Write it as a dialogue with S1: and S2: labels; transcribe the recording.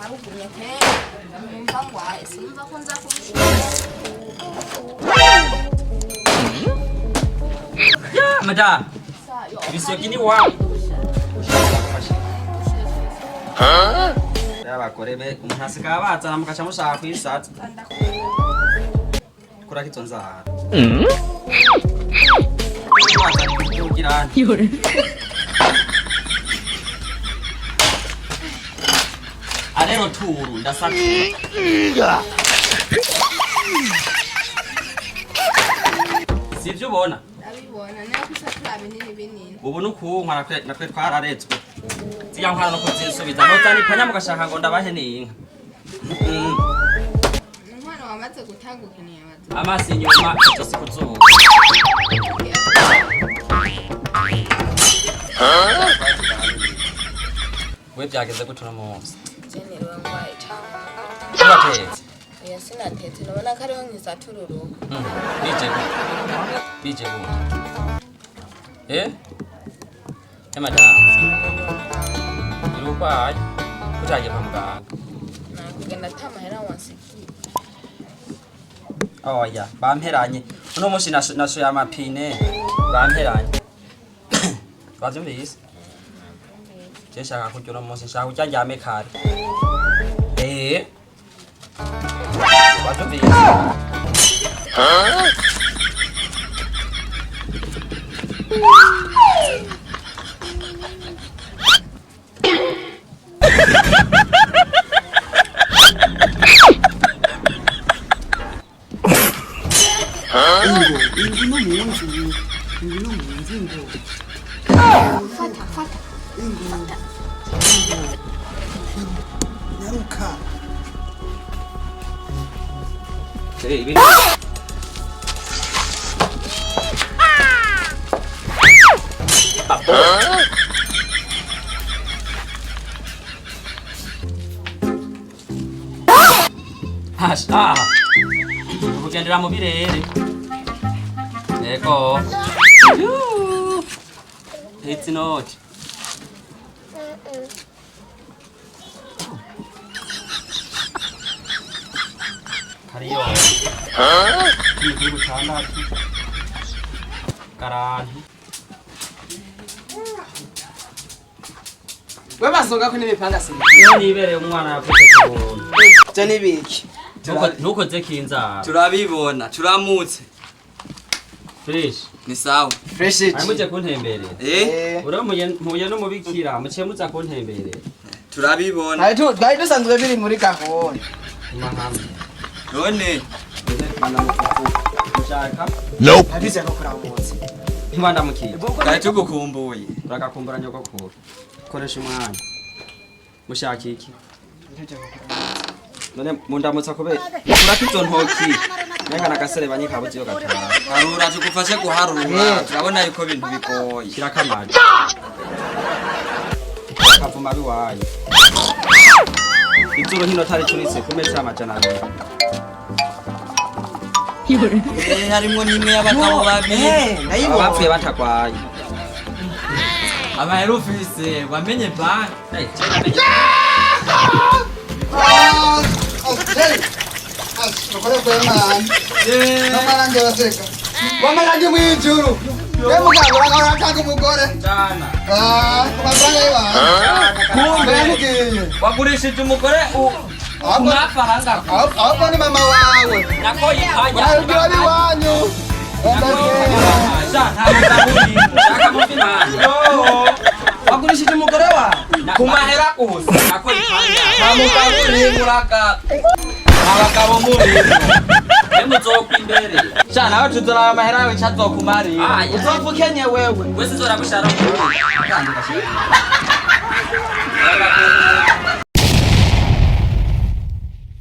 S1: Narugumye kenshi numva ngwaye, sinumva ko nza kubishobora.
S2: Madamu, ibisogi ni wawe. Abagore be umuntu asigaye abazana mugaca mushaka kwisaza. Kurako izo nzara. Bazana kugira nte? Arero turu ndasatura. Sivyo ubona?
S1: Ndabibona nayo kusatura binini binini.
S2: Ubu nukunkwa natwe twararetswe. Zirya nkwara no kuzisubiza nozana ipanya mugashaka ngo ndabahe n'inka.
S1: Umwana wamaze gutanga ukeneye abaza.
S2: Amaso inyuma, ijosi ku zuba. We byageze gute uno munsi?
S1: Jenero ngwaye cyane.
S2: Uratetse?
S1: Oya, sinatetse, nubona ko ariho nkisatura urugo.
S2: Bije gute? Bije gute? Eh? Eh, madamu. Uri urwaye? Utagiye kwa muganga?
S1: Nakugenda ata mahera wansigiye.
S2: Oya, bamperanye. Uno munsi nashoye amapine. Bamperanye. Wavyumvise? Je nshaka kurya uno munsi, nshaka kurya ndyame kare. Eh? Wavyumvise?
S3: Ingo, ingo no mu nzu, ingo no mu nzu, ingo.
S1: Fata, fata.
S3: Ingo, ingo, nyaruka.
S2: Eh, ibi Babo. Hash, ah. Kugendera mu birere. Yego. Yuuu. It's not. Kariyo. Kuri butandatu. Garanti.
S4: We basonga ko n'imipanga si.
S2: Iyo nibereye umwana yavutse ku buntu.
S4: Byo nibiki?
S2: Ntukoze kinzara.
S5: Turabibona, turamutse.
S2: Fresh.
S5: Ni sawa.
S4: Fresh.
S2: Ari muje kuntemberera.
S5: Eh.
S2: Uriya mpuye n'umubikira muciye muza kuntemberera.
S5: Turabibona.
S4: Twari dusanzwe biri muri gahunda.
S2: Mahame.
S5: None
S2: Mushaka?
S4: Abize ko kuramutse.
S2: Ntibandamukiye.
S5: Twari tugukumbuye.
S2: Uragakumbura nyogokuru. Koresha umwanya. Mushaka iki? None mundamutsa kubera kurako izo ntoki. Nenga nagaserebanye kabuze iyo gataha.
S5: Harura tugufashe guharura, turabona yuko ibintu bigoye.
S2: Shirako amaji. Akavuma biwanyu. Izuru hino taricuritse ku meza y'200.
S5: Eh, harimwo n'imwe y'abagabo babiri.
S4: Ndayibona.
S2: Abapfuye batagwaye.
S5: Amahera ufise wamenye banki?
S2: Eh, je namenye.
S3: Wamarange mwijuru. We mugabo uratanga umugore.
S2: Jana.
S3: Ah, ku mafaranga y'iwanyu.
S5: Kumbe
S3: Ndamubwiye.
S5: wagurishije umugore ku mafaranga.
S3: Ahubwo ni mama wawe.
S2: Nako yipanya.
S3: Urabwira ab'iwanyu.
S5: Sha, nta mugabo urimo.
S2: Shaka muvi mani.
S4: Wagurishije umugore wawe?
S5: Ku mahera gusa.
S2: Nako yipanya.
S5: Nta mugabo urimo uraga. Nta bagabo murimo.
S2: Emuzokwa imbere.
S5: Sha, nawe tuzoraba amahera yawe ico azokumarira.
S2: Ah, ya.
S4: Uzopfa ukenye wewe.
S2: Wese uzoragushara.